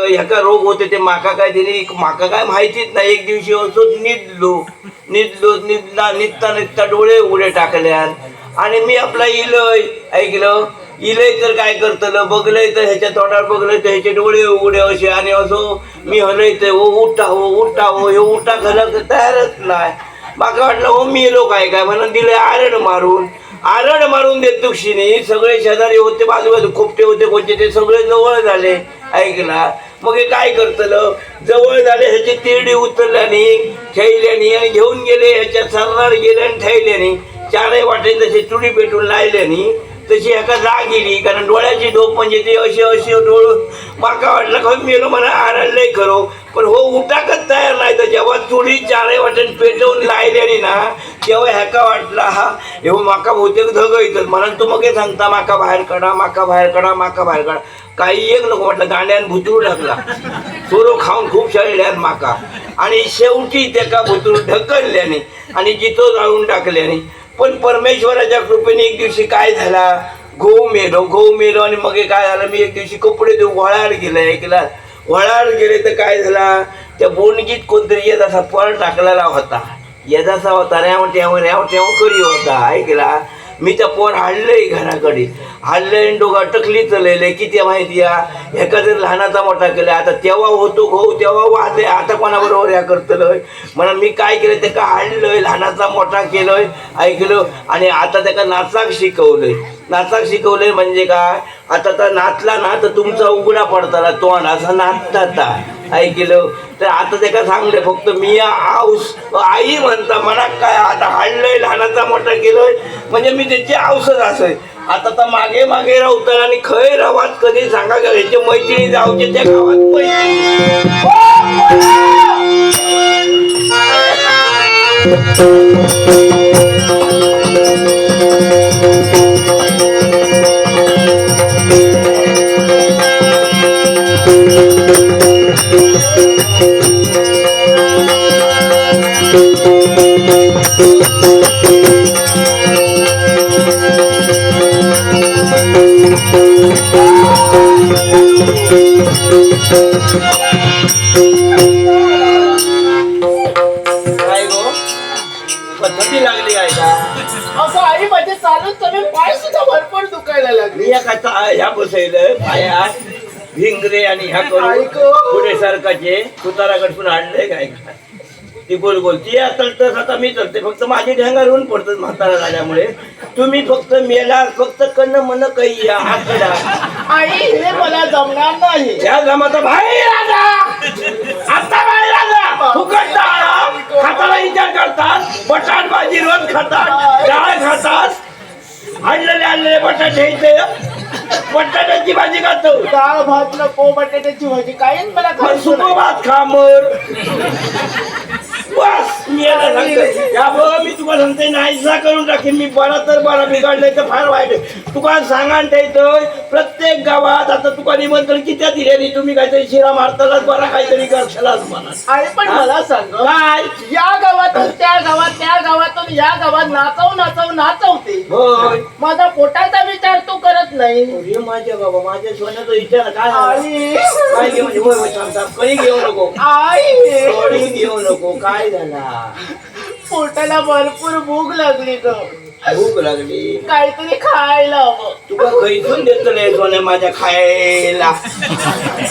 ह्याका रोग होते ते माका काय दिली, माका काय माहितीच नाही. एक दिवशी असोच निदलो निदलो, निदला निदता निदता डोळे उघडे टाकल्यान आणि मी आपला इलय ऐकलं इलय तर काय करतलं बघलंय तर ह्याच्या तोंडावर बघलंय तर ह्याचे डोळे उघडे असे आणि असो मी हलय तर हो उठा हो उठा हो, हे उठा घालक तयारच नाही. माका वाटलं हो मी लोक काय काय म्हणून दिले आरड मारून. आरड मारून देतो क्षिणी सगळे शेजारी होते, बाजूबाजू खोपटे होते कोणते, ते सगळे जवळ झाले ऐकला. मग हे काय करतलं, जवळ झाले ह्याची तिरडी उचलल्यानी ठेयल्यानी आणि घेऊन गेले ह्याच्या सरणार गेले आणि ठेयल्यानी चारही वाटेन तशी चुडी पेटून लायल्यानी तशी ह्याका जाग गेली. कारण डोळ्याची झोप म्हणजे ती अशी अशी डोळ. माका वाटलं खरं मेलो म्हणा आरडलंय खरो, पण हो उठाकच तयार नाही. तर जेव्हा चुडी चारही वाटेन पेटवून लायल्यानी ना तेव्हा ह्याका वाटला हा हे माका बहुतेक धग येतात म्हणून तू मग सांगता माका बाहेर काढा, माका बाहेर काढा, माका बाहेर काढा. काही एक नको म्हटलं गाण्यान भुतरू टाकला सोरो खाऊन खूप शळल्यान माका. आणि शेवटी त्याका भुतरू ढकलल्याने आणि जिथं जाळून टाकल्याने. पण परमेश्वराच्या कृपेने एक दिवशी काय झाला, गहू मेलो. गहू मेलो आणि मग काय झालं, मी एक दिवशी कपडे देऊ वळार गेले ऐकला. वळार गेले तर काय झाला, त्या बोंडगीत कोणतरी येत असा पळ टाकलेला होता, येदासा होता रेव टेव रेव टेव करी होता ऐकला. मी त्या पोर हाडलंय घराकडे, हाडलंय आणि दोघा टकली चलयले किती माहिती आहे. ह्याका जर लहानाचा मोठा केला आता तेव्हा होतो घो तेव्हा वादे, आता कोणाबरोबर ह्या करतलंय म्हणून मी काय केलं त्याका हाडलंय लहानाचा मोठा केलंय ऐकलं. आणि आता त्याका नाचाक शिकवलंय. नाचाक शिकवलंय म्हणजे काय, आता तर नाचला ना तर तुमचा उघडा पडताला तोंड असा नाचता ऐकलं. तर आता त्याका सांगले फक्त मी आऊस आई म्हणता मला काय आता हाडलंय लहानाचा मोठा केलंय म्हणजे मी त्याची औषध असोय. आता तर मागे मागे राहतात आणि खय रावात कधी सांगा का ह्याचे मैत्रिणी जाऊचे त्या गावात मैत्रिणी. काय गो पद्धती लागली आहे का? असं आई माझे चालून चालून पाय सुद्धा भरपूर दुखायला लागले. मी या ह्या बसवलं पायात भिंगरे आणि ह्या करून ऐक. पुढे सारखाचे सुताराकडून आणलंय काय काय ती गोल गोल ती चलतस आता मी चलते फक्त माझी ढेंगारून पडतात म्हातारा झाल्यामुळे. तुम्ही फक्त मेला फक्त कन मन काही आकडा आई हे मला जमणार नाही. ह्या जमाता बाहेर आला आता बाहेर आला फुकट डाळ खाताला विचार करतात, बटाट भाजी रोज खातात, डाळ खातात, आणलेले आणलेले बटाटे इथे बटाट्याची भाजी खातो. डाळ भात नको, बटाट्याची भाजी काहीच मला मग खायचं सुको नाही. भात खा मर बस. मी याला सांगते या बघ मी तुला सांगते नाहीसा करून टाकेन मी. बरा तर बरा बिघडलंय तर फार वाईट आहे. तुका सांगा ठेवतोय प्रत्येक गावात आता तुका निमंत्रण किती दिले तुम्ही काहीतरी शिरा मारतालाच बरा काहीतरी करशालाच मला. आई पण मला सांग काय या गावातून त्या गावात त्या गावातून या गावात नाचव नाचव नाचवते, होय माझा पोटाचा विचार तू करत नाही. अरे माझ्या बाबा माझ्या सोन्याचा विचार काय झाला? आई काय घेऊ म्हणजे होय होय थांब थांब कधी घेऊ नको आई कधी घेऊ नको काय झाला? पोटाला भरपूर भूक लागली ग, भूक लागली काहीतरी खायला हवं. तुका खैसून देतले सोन्या माझ्या खायला?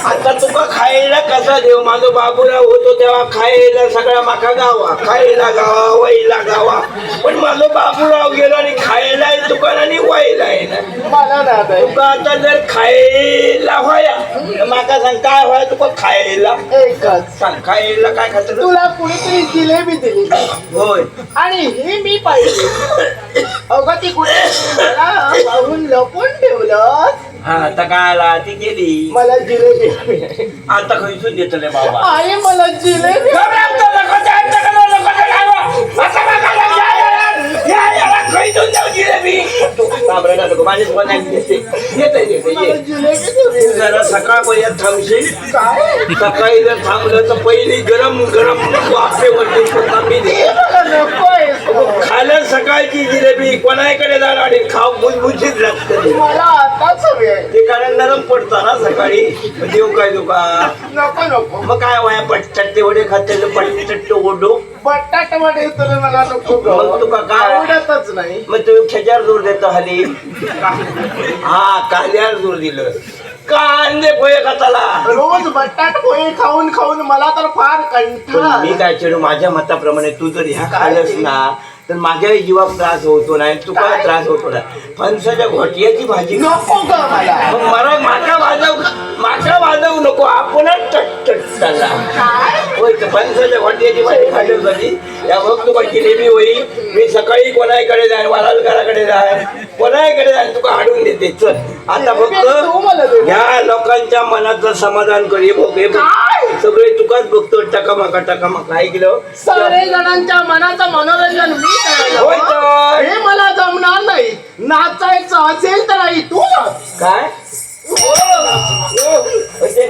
आता तुका खायला कसा देऊ? माझं बाबूराव होतो तेव्हा खायला सगळा माका गावा खायला गावा वैला गावा, पण माझं बाबूराव गेलो आणि खायला आहे दुकान आणि वैला आहे ना. मला नाही तुका आता जर खायला व्हाया तर माका सांग काय व्हाय तुका खायला? एकच सांग खायला काय खात? तुला कुणीतरी जिलेबी दिली होय आणि ही मी पाहिली. अगं ती कुठे मला वाहून लपून ठेवलं. हा आता काय आला ती गेली. मला जिलेबी हवी आहे. आता खैसून देतले बाबा? आई मला जिलेबी मला जिलेबी हवी आहे. जरा सकाळपर्यंत थांबशील? काय सकाळी जर थांबलं तर पहिली गरम गरम वाफेवरती कोथिंबीर ते मला नकोय. आहेस तू. खायला सकाळची जिलेबी कोणाकडे जाणार आणि खाऊ भुसभुशीत लागतं ते. मला आताच हवी आहे. ते कारण नरम पडतं ना सकाळी. मग देऊ काय तुका? नको नको. मग काय वया पटचट्टे वडे खाते, पटचट्टे ओढो. बटाट वडे तर मला नको गं. मग तुका काय? आवडतच नाही. मग तुम्ही खेच्यावर जोर देतो हली? हा, कांद्यावर जोर दिलं, कांदे पोहे खाताला. रोज बटाट पोहे खाऊन खाऊन मला तर फार कंटाळा. पण मी काय चेडू, माझ्या मताप्रमाणे तू जर ह्या खाल्लंस ना तर माझ्याही जीवाक त्रास होतो नाही, तुका काय? त्रास होतो नाही. फणसाच्या घोटियाची भाजी खा. नको ग मला. मग मला माका वाजव, माका वाजवू नको, आपणच टट चालला. काय? होय तर फणसाच्या घोटियाची भाजी खाल्ली होती. या बघ, तुका जिलेबी होईल. मी सकाळी कोणाकडे जाय, वालालकराकडे जाय, कोणाकडे जाय, तुका हाडून देते. चल आता जिलेबी तू मला फक्त दे. ह्या लोकांच्या मनातलं समाधान कर. हे बघ, हे बघ. काय? सगळे तुकाच बघतो, टका माका टका माका, ऐकलं? सारे जणांच्या मनाचं मनोरंजन मी करायला होय हवं. तर. हे मला जमणार नाही. नाचायचं असेल तर आई तू नाच. काय? ओ, ओ,